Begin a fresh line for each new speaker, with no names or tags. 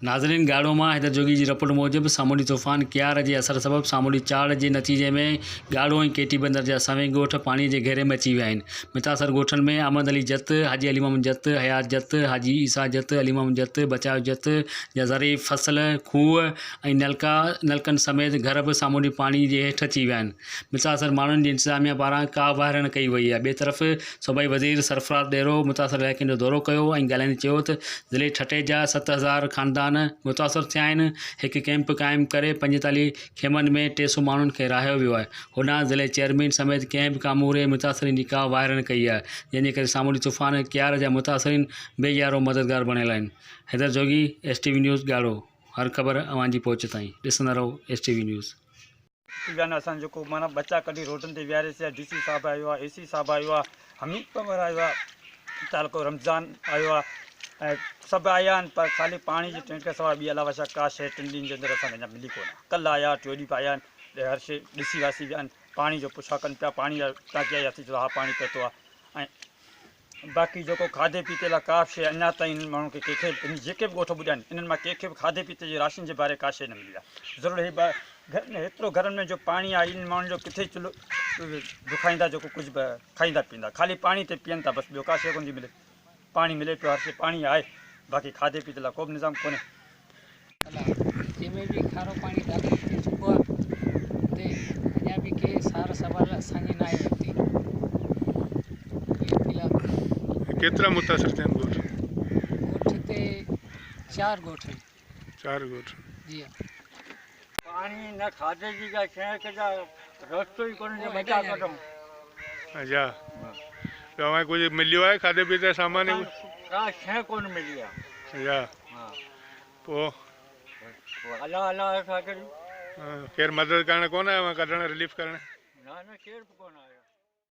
ناظرين ڳاڙهو مان حيدر جوڳي جي رپورٽ موجب سامونڊي طوفان ڪيار جي اثر سبب سامونڊي چاڙهه جي نتيجي ۾ ڳاڙهو ۽ ڪيٽي بندر جا سوين ڳوٺ پاڻي جي گهيري ۾ اچي ويا آهن متاثر ڳوٺن ۾ احمد علي جت، حاجي علي محمد جت، حيات جت، حاجي عيسيٰ جت، علي محمد جت، بچايو جت جا زرعي فصل، کوهه ۽ نلڪا نلڪن سميت گهر به سامونڊي پاڻي جي هيٺ اچي ويا آهن متاثر ماڻهن جي انتظاميا پاران ڪا واهر نه ڪئي وئي آهي ٻئي طرف صوبائي وزير سرفراز ڏيرو متاثر علائقن جو دورو ڪيو ۽ ڳالهائيندي چيو ته ضلعي ٺٽي جا 7000 خاندان متاثر ٿيا آهن، هڪ ڪئمپ قائم ڪري 45 خيمن ۾ 300 ماڻهن کي رهايو ويو آهي، هوڏانهن ضلعي چيئرمين سميت ڪنهن به ڪاموري متاثرين جي ڪا واهر نه ڪئي آهي، جنهن جي ڪري سامونڊي طوفان ڪيار جا متاثرين بي يارو مددگار بڻيل آهن. Haider Jogi, S T V news Garho, هر خبر اوهان جي پهچ تائين، ڏسندا رهو ايس ٽي وي نيوز.
ٿي ويا آهن اسان جيڪو معنيٰ ٻچا ڪڍي روڊن تي ويهاري سي ڊي سي صاحب آيو آهي اي سي صاحب آيو آهي حميد پنور آيو آهي تعلقو رمضان آيو آهي ۽ سڀ آيا آهن پر خالي پاڻي جي ٽينڪ کان سواء ٻي علاوه ڇا ڪا شيء ٽن ڏينهن جي اندر اسان کي اڃا ملي ڪونه ڪلهه آيا ٽيون ڏينهن به آيا آهن هر شيء ڏسي واسي ويا آهن پاڻي جو پڇا ڪن پيا پاڻي جا ٽانڪي آئي اسين چيو ها پاڻي پهتو آهي ۽ باقي جيڪو کاڌي پيتي لاء ڪا به شيء اڃا تائين انهن ماڻهن کي ڪنهن کي به جيڪي به ڳوٺ ٻڏيا آهن انهن مان ڪنهن کي به کاڌي پيتي جي راشن جي باري ڪا شيء نه ملي آهي. ضرور هي گهر ۾ هيترو گهرن ۾ جو پاڻي آهي انهن ماڻهن جو ڪٿي چلهه دکائيندا جيڪو ڪجهه به کائيندا پيئندا خالي پاڻي تي پيئن ٿا بس ٻيو ڪا شيء ڪونه ٿي ملي پاڻي ملي پيو هر شيء پاڻي آهي باقي کاڌي پيتي لاء ڪو به نظام ڪونهي.
ڪلا جنهن ۾ به کارو پاڻي داخل ٿي چڪو آهي اتي اڃا به ڪي سار سنڀال اسان جي ناهي ورتي في الحال
ڪيترا متاثر ٿيا آهن ڳوٺ؟
ڳوٺ تي چار ڳوٺ آهن.
چار ڳوٺ.
جي ها.
پاڻي نه کاڌي جي ڪا شيء ڪي ڪا رستو ئي ڪونهي جو ٻچا ڪڍون.
اچا ته اوهان کي ڪجهه مليو آهي کاڌي پيتي جو سامان؟
ڪا شيء ڪونه ملي آهي.
اچا پوء؟
پوء الله الله ٿا ڪريون.
ڪير مدد ڪرڻ ڪونه آيو ڪڍڻ رليف ڪرڻ؟
نه نه ڪير به ڪونه آيو.